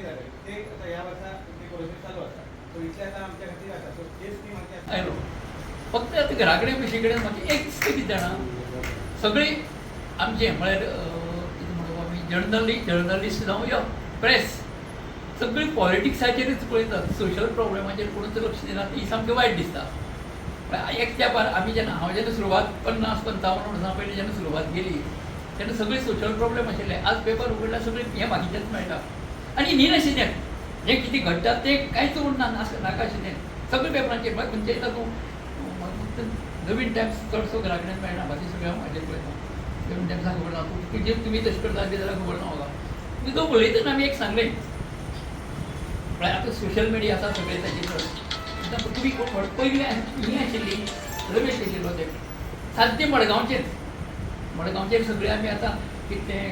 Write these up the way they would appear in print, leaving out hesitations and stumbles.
जालें ते आतां ह्या वर्सा ते प्रोसेस चालू आसा. सो इतलें आतां आमच्या खातीर आसा. सो ते स्कीम आमची आयलो फक्त आतां घरा कडेन बशी कडेन म्हाका एक दिसता कितें जाणा, सगळीं आमचें म्हळ्यार कितें म्हणू आमी, जर्नलिस्ट जावं या प्रेस, सगळीं पॉलिटिक्साचेरूच पळयतात, सोशल प्रॉब्लेमाचेर कोणूच लक्ष दिना. ती सामकें वायट दिसता. म्हळ्यार एक तेंपार आमी जेन्ना, हांव जेन्ना सुरवात 50-55 वर्सां पयलीं जेन्ना सुरवात केली तेन्ना सगळे सोशल प्रॉब्लेम आशिल्ले. आज पेपर उगडल्यार सगळें हें बाकीचेंच मेळटा आनी न्ही नाशिल्लें हें कितें घडटा तें कांयच उरना, नाका आशिल्लें सगळें पेपरांचेर. म्हळ्यार खंयचेय तातूंत फक्त नवीन टायम्स चडसो घरा कडेन मेळना, बाकी सगळें हांव हाजेर पळयता. नवीन टायम्साक खबर ना, तुजें तुमी तशें करता बी जाल्यार खबर ना म्हाका. तुमी तो उलयतना आमी एक सांगलें, म्हळ्यार आतां सोशल मिडिया आसा सगळें ताजेर. आतां तुमी पयलीं ही आशिल्ली रमेश आशिल्लो, ते साद्य मडगांवचेच, मडगांवचेर सगळें आमी आतां कितें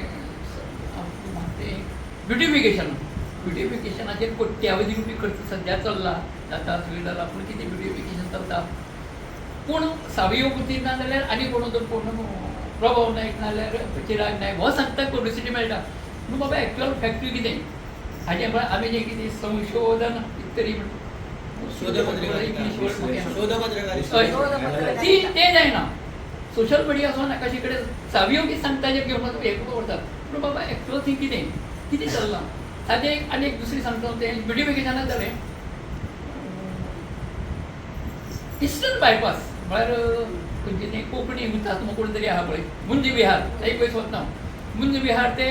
तें ब्युटिफिकेशन, ब्युटिफिकेशनाचेर कोट्यावधी रुपया खर्च सद्या चल्ला, जाता सगळें जाला, पूण कितें ब्युटिफिकेशन चलता, पूण सावियो कुतीन ना जाल्यार आनी कोण तर कोण प्रभाव नायक ना जाल्यार चिराग नायक हो सांगता, पब्लिसिटी मेळटा. पूण बाबा एक्चुअल फॅक्टरी कितें हाजें, म्हळ्यार आमी जें कितें संशोधन कितें तरी इंग्लीश वर्ड. शोधपत्रकारिता. ती तें जायना. सोशल मिडिया वचोन एकाशी कडेन सावियो कितें सांगता तें घेवन हें करतात, पूण बाबा एक्चुअल थंय कितें कितें चल्लां सादें एक. आनी एक दुसरी सांगता, तें ब्युटिफिकेशनाक जालें, इस्टर्न बायपास म्हळ्यार खंयचें तें कोंकणी हुतात्मा कोण तरी आहा पळय, मुंज विहार, थंय पयस वतना मुंज विहार ते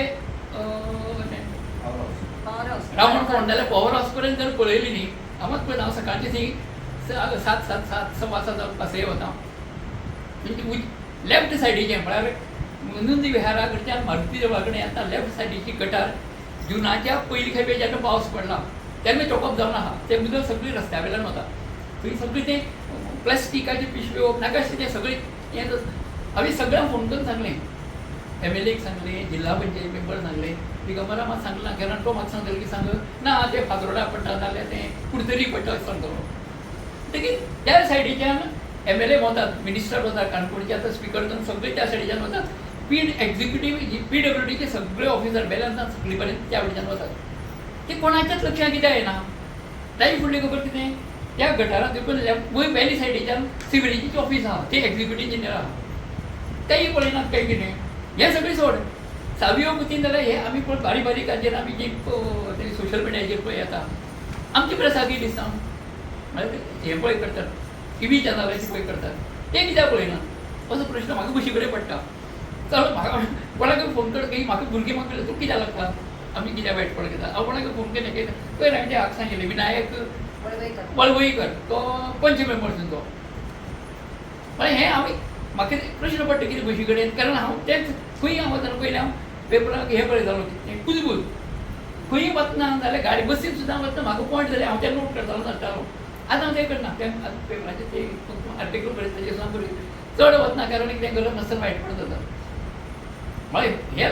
रावण फोंड जाल्यार पॉवर हावस पर्यंत जर पळयली न्ही, हांवच पळयता, हांव सकाळचें थंय सात सात सात 7:15 पासय वता. म्हणजे लेफ्ट सायडीचें म्हळ्यार मुंज विहारा कडच्यान मारुती देवळा कडेन येता लेफ्ट सायडीची गटार जुनाच्या पयली खेपे जेन्ना पावस पडला तेन्ना चॉकअप जावन आहा. तें उदक सगळी रस्त्या वयल्यान वता. थंय सगळें तें प्लास्टिकाच्यो पिशव्यो नाका आशिल्लें सगळें हें. हांवें सगळ्यांक फोन करून सांगलें, एमएलएक सांगलें, जिल्हा पंचायत मेंबर सांगलें, दिगंबरा मात सांगलां, कारण तो म्हाका सांगतालो की सांग ना तें फातोर्डा पडटा नाल्यार तें कुडतरी पडटा अशें सांगतालो. म्हणटकीर त्या सायडीच्यान एमएलए वतात, मिनिस्टर वतात, काणकोणचे आतां स्पिकर सगळे त्या सायडीच्यान वतात, पी एक्झिक्युटीव पीडब्ल्यूडीचे सगळे ऑफिसर बेलन्सान सगळे पर्यंत त्या वटेच्यान वतात. ते कोणाच्याच लक्षांत कित्याक येना? ताजी फुडली खबर कितें, त्या गटारांत देखून लेफ्ट वयर वेली सायडीच्यान सिवरेजीची ऑफीस आहा, ते एक्झिक्युटीव इंजिनियर आहा, तेय पळयनात काय कितें. हें सगळें सोड, सावियो कुतीन जाल्यार हे आमी पळय बारीक बारीक आमी जी सोशल मिडियाचेर पळय येता, आमची प्रेसाकय दिसता, म्हळ्यार हें पळय करतात, टिवी चॅनलाचेर पळय करतात, ते कित्याक पळयना असो प्रश्न म्हाका बशी कडेन पडटा. चल म्हाका कोणाकय फोन कर की म्हाका भुरगीं म्हाका तूं कित्याक लागता, आमी कित्याक वायट पडत घेता. हांव कोणाकय फोन केले की पयर हांवें हाका सांगिल्लें, विनायक वळवईकर, तो पंच मेंबर तो. म्हळ्यार हें आमी म्हाका प्रश्न पडटा कितें बशी कडेन, कारण हांव तेंच खंय हांव वतना पयलें हांव पेपराक हें पळयतालो कितें कुजबूज. खंय वतना जाल्यार गाडी बसीन सुद्दां वतना म्हाका पॉयंट जाल्यार हांव तें नोट करतालो, धाडटालो. आतां हांव तें करना, तें पेपराचेर ते आर्टिकल बरयता तेजेर सुद्दां बरयता चड वतना, कारण कितें गरज नासतना वायट पडत जाता. म्हळ्यार हे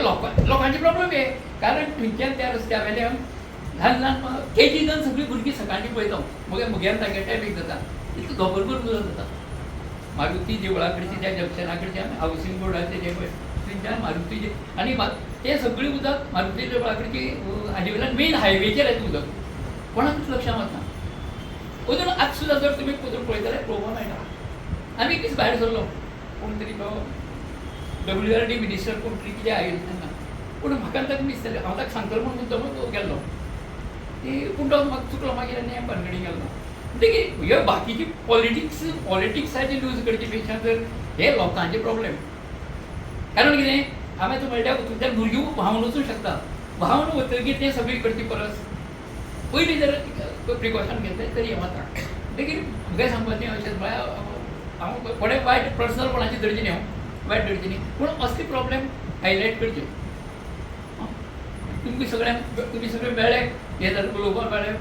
लोकांचे प्रॉब्लम हे, कारण थंयच्यान त्या रस्त्या वयल्यान ल्हान ल्हान केजी जावन सगळीं भुरगीं सकाळचीं पळयता, मगीर म्हग्यान तांगे टायमींग जाता इतलो धोंपरभर उदक जाता. मारुती देवळा कडची त्या जंक्शना कडच्यान हावसिंग बोर्डाचे जे पळय थंयच्यान मारुती आनी तें सगळें उदक मारुती देवळा कडची हाजे वयल्यान मेन हायवेचेर येता उदक, कोणाकूच लक्षां वचना. अजून आज सुद्दां जर तुमी अजून पळयत जाल्यार पळोवपाक मेळटा. आमी एक दीस भायर सरलो, कोण तरी तो डब्ल्यूआरडी मिनिस्टर कोण तरी कितें आयिल्लो तेन्ना, पूण म्हाका ताका दिसतालें हांव ताका सांगतलो म्हणून मुद्दम गेल्लो ती, पूण तो म्हाका चुकलो. मागीर आनी भानगडी गेलो. म्हणटकीर ह्यो बाकीची पॉलिटिक्साची न्यूज करचे पेक्षा तर हे लोकांचे प्रॉब्लेम, कारण कितें आमी आतां म्हणल्यार थंयच्यान भुरगीं व्हांवन वचूंक शकता, व्हांवन वतकीर तें सगळें करचे परस पयलीं जर प्रिकॉशन घेतलें तरी हें वता. म्हणटकीर म्हगेलें सांगपाचें अशें म्हळ्यार हांव कोणें वायट पर्सनल कोणाची धरची न्ही, हांव वायट धरची न्ही, पूण असले प्रॉब्लेम हायलायट करचे. तुमकां सगळ्यांक तुमी सगळे मेळ्ळे, हें जालें, उलोवपाक मेळ्ळें.